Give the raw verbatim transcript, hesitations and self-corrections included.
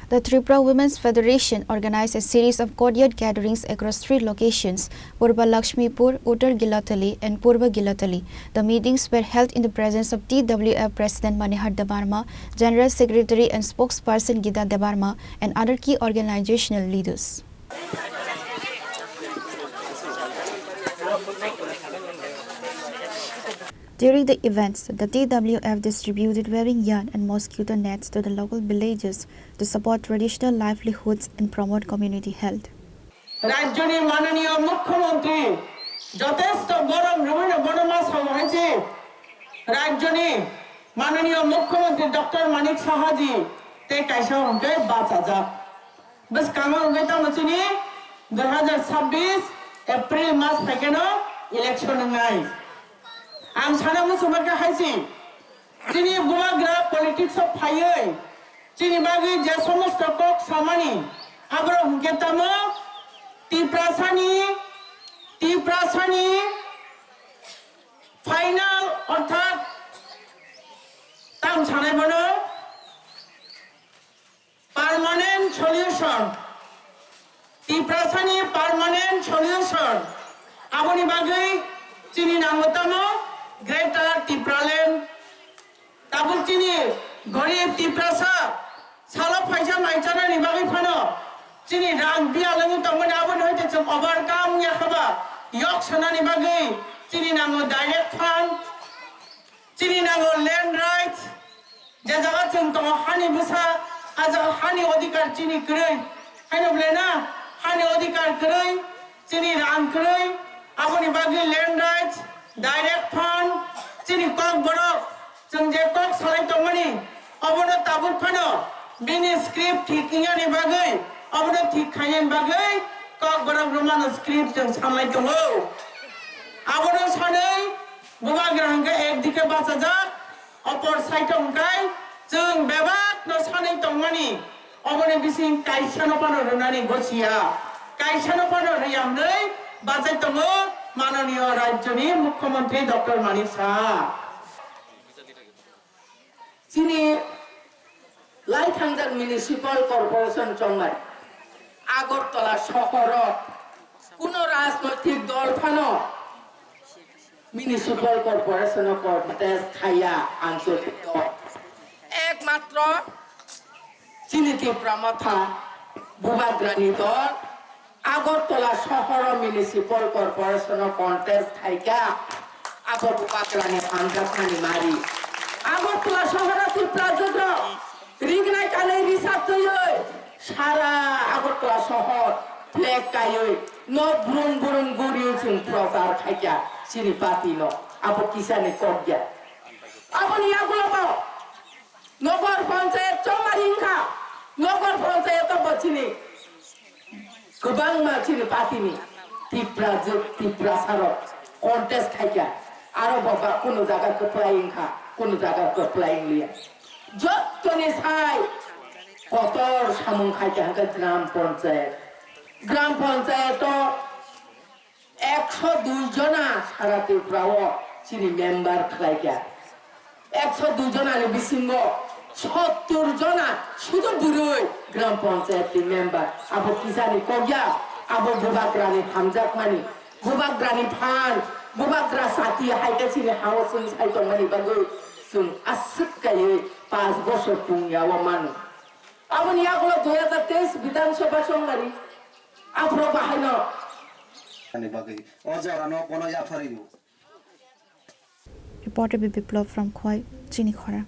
The Tripura Women's Federation organized a series of courtyard gatherings across three locations, Purba Lakshmipur, Uttar Gilatali, and Purba Gilatali. The meetings were held in the presence of T W F President Manihar Debbarma, General Secretary and Spokesperson Gita Debbarma, and other key organizational leaders. During the events, the T W F distributed wearing yarn and mosquito nets to the local villages to support traditional livelihoods and promote community health. Rajyoni mananiyo mukhyamantri jotesto gorom rwino bono ma sao hai se rajyoni mananiyo mukhyamantri Doctor Manik Saha ji tei kaisa hwnkhe bachajak. Bwskango hwnkhe tamo chini dui hazar chabbish April mas phaikeno election wngnai. Ang sana muchungma khe hai se, chini bubagra politics o phaiwi chini bagwi je somosto kok samani, aborok hwnkhe tamo Tiprasani, Tiprasani final orthat tam sanai bono permanent solution, Tiprasani permanent solution, aboni bagwi chini nango tamo Greater Tipraland. Tabuk chini gorib Tiprasa salo phaisa maichanani bagwi phano chini rang biyalangwi tongmani, aboni hoite chwng overcome wngya khaba yok sanani bagwi chini nango direct fund. Chini nango land rights, je jaga chwng tongo hani bwsa, a jaga hani odhikar chini kwrwi. Haino bole na, hani odhikar kwrwi, chini rang kwrwi, aboni bagwi land rights, direct fund, chini kok borok, chwng je kok salai tongmani, obono tabuk phano bini script thik wngyani bagwi, obono thik khainani bagwi kok borok romano script chwng sanlai tongo. Abono sanwi, Bubagra hwnkhe ekdike bachajak, opor side o hwnkhe chwng bebakno sanwi tongmani, oboni bising kaisano phano rwnani gosiya, kaisano phano rwya hwnwi bachai tongo mananiyo rajyoni mukhyamantri Doctor Manik Saha. Chini Laithangjak Municipal Corporation chongmani Agartala sohoro kuno rajnoitik dol phano Municipal Corporation o contest khaiya ang chwngno. Ekmatro chini Tipra Motha Bubagrani dol Agartala sohoro Municipal Corporation o contest khaikha, abo Bubagrani hamjakmani mari. Agartala sohoro Tiprajwk rok rignai kanwi risap twiwi sara Agartala sohor flag kaiwi no brum brum guriwi chwng prochar khaikha chini party no. Abo kisani kok ya. Aboni yagulo bo Nogor Panchayat chongmari wngkha. Nogor Panchayat o bo chini kwbangma chini party ni Tiprajwk, Tiprasa rok contest khaikha. Aro bo ba kunu jaga kwplai wngkha, kunu jaga kwplai wngliya. Jottoni sai kotor samung khaikha hwnkhe Gram Panchayat. Gram Panchayat o Ekso dui jona sara Tripura o chini member khlaikha. Ekso dui jona ni bisingo sottur jona sudu bwrwi Gram Panchayat ni member. Abo kisani kok ya, abo Bubagra ni hamjakmani, Bubagra ni phan, Bubagra sati hai khe chini ha o chwng sai tongmani bagwi chwng aswk kaiwi panch bosor pung ya o mano. Aboni yagulo dui hazar teis Bidhan Sabha chongmari. Aphuru bahaino. Ani bagwi o jorano bono yapharwi o. Reporter B B Plot from Khowai, Chini Khora.